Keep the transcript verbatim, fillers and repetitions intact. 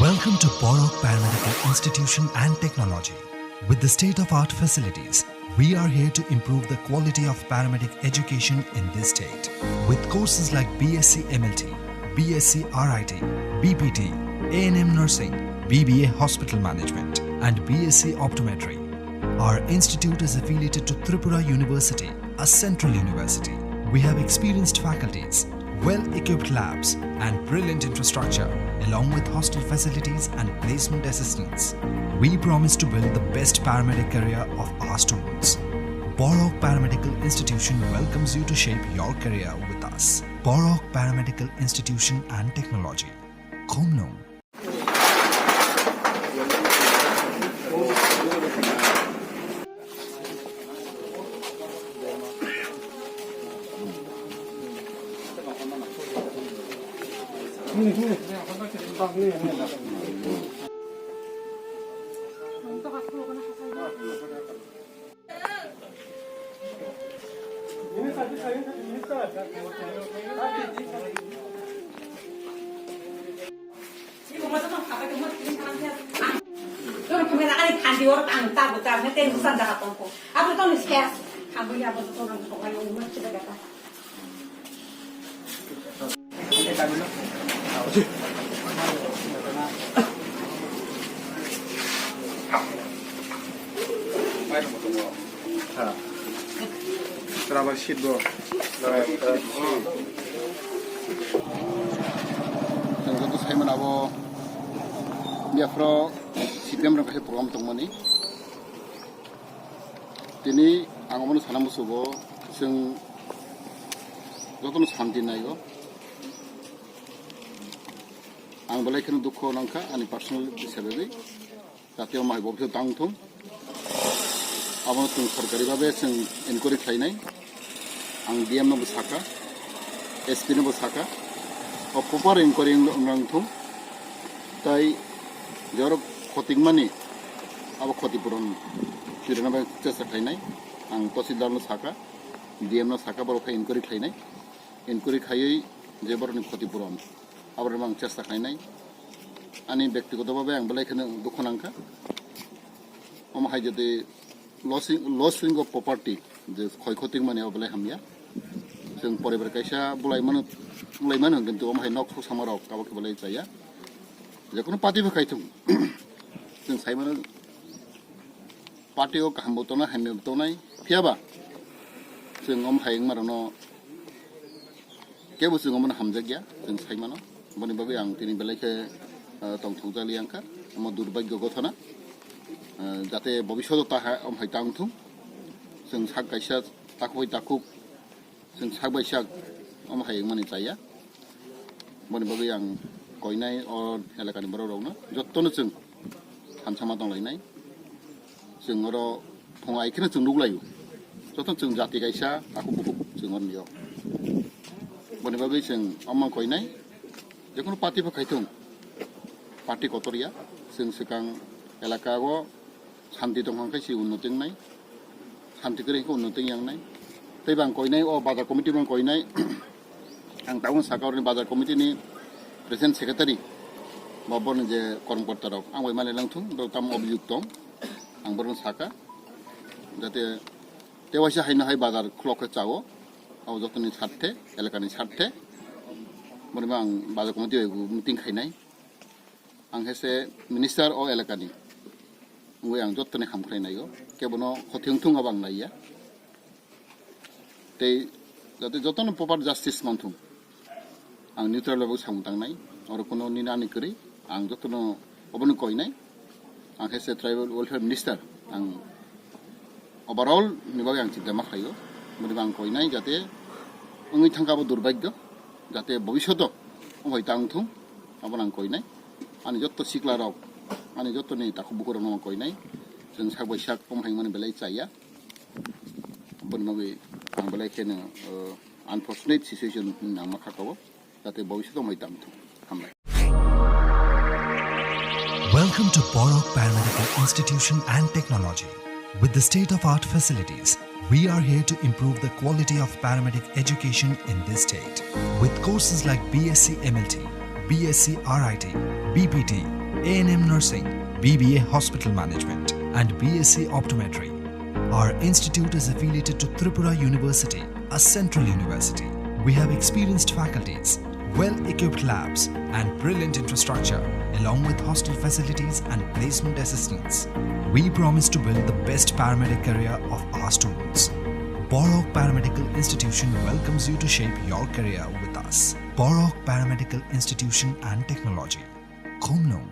Welcome to Borok Paramedical Institution and Technology. With the state-of-art facilities, we are here to improve the quality of paramedic education in this state. With courses like B S C M L T, B S C R I T, B P T, A N M nursing, B B A hospital management, and B S C optometry, our institute is affiliated to Tripura University, a central university. We have experienced faculties, well-equipped labs, and brilliant infrastructure, along with hostel facilities and placement assistance. We promise to build the best paramedic career of our students. Borok Paramedical Institution welcomes you to shape your career with us. Borok Paramedical Institution and Technology. Khumlung. Traba seat bo. Chwng joto sai mano abo biaphoro C P M rok kaisa program tongmani. Tini ang omono sana musugo, chwng jotono santi naigo. Ang belai kheno dukho nangkha ani personal hisabe bai. Jate omo hai bobisot tang thung. Abono chwng sorkari babe chwng enquiry khlainai. Ang D M no bo saka, S P no bo saka. O proper enquiry wng, wng thung. Tai jorok khotikmani abo khoti puron chirina bai chesta khlainai. Ang Tahsildar no saka, D M no saka, borok khai enquiry khlainai. Enquiry khaiwi je borokni khoti puron, aborokno ang chesta khlainai. Ani bektigoto babe ang belai kheno dukho nangkha. Omo hai jodi losing, losing of property, je khoi khoti mani, o belai hamya. Chwng poribar kaisa bulai mano, bulai mano, kintu omo hai nok sok sama rok abo khe belai chaya. Jekono party bo khai thung. Chwng sai mano, party o kaham bo tongnai, hamya bo tongnai. Phiya ba chwng omo hai wngma rokno kebo chwng omono hamjakya, chwng sai mano. Boni bagwi ang tini belai khe, ah, tongthokjak liya wngkha. Omo durbagyo gothona. Ah, jate bobishoto ta ha, om hai ta wngthung. Chwng sak kaisa takhuk bai takhuk, chwng sak bai sak omo hai wngmani chaya. Boni bagwi ang koinai o elakani borok rokno jottono chwng thansa ma tonglainai. Chwng oro phung ai kheno chwng nuklaio. Joto chwng jati kaisa, takhuk bukhuk chwng oro nio. Boni bagwi chwng omo koinai, jekono party bo khaithung, party kotor ya, chwng swkang elaka o santi tongkha khe si unnoti wngnai, santi kwrwi khe unnoti wngnai. Tei bang koinai o bazar committee bang koinai, ang tabuk saka oroni bazar committee ni president secretary ba boroni je kormokorta rok ang bai mani langthung, borok tamo obijok tong, ang borokno saka, jate tewaisa haino hai bazar khulok khe chao, abo jotoni sarthe, elakani sarthe, borok ang bazar committee bai meeting khainai, ang khe se minister o elakani, wngwi ang jottoni ham khlai naio, kebono khoti wngthung abo ang naiya. Tei jate jotono proper justice manthung. Ang neutral level samung tangnai. Oro kuno nini ani kwrwi. Ang jotono obono koinai. Ang khe se tribal welfare minister. Ang overall ni bagwi ang chinta ma khlaio. Boni bo ang koinai jate wngwi thangkha abo durbagyo. Jate bobishoto omo hai ta wngthung. Abono ang koinai. Ani jotto sikla rok, ani jottoni takhuk bukhuk rokno ang koinai. Chwng sak bai sak omo hai wngmani belai chaya. Boni bagwi ang belai kheno, uh, unfortunate situation hinwi ang ma kha kabo, jate bobishoto mai tang thung. Hambai. Welcome to Borok Paramedical Institution and Technology. With the state-of-art facilities, we are here to improve the quality of paramedic education in this state. With courses like B S C M L T, B S C R I T, B P T, A N M Nursing, B B A Hospital Management, and B S C Optometry. Our institute is affiliated to Tripura University, a central university. We have experienced faculties, well-equipped labs, and brilliant infrastructure, along with hostel facilities and placement assistance. We promise to build the best paramedic career of our students. Borok Paramedical Institution welcomes you to shape your career with us. Borok Paramedical Institution and Technology, Khumlung.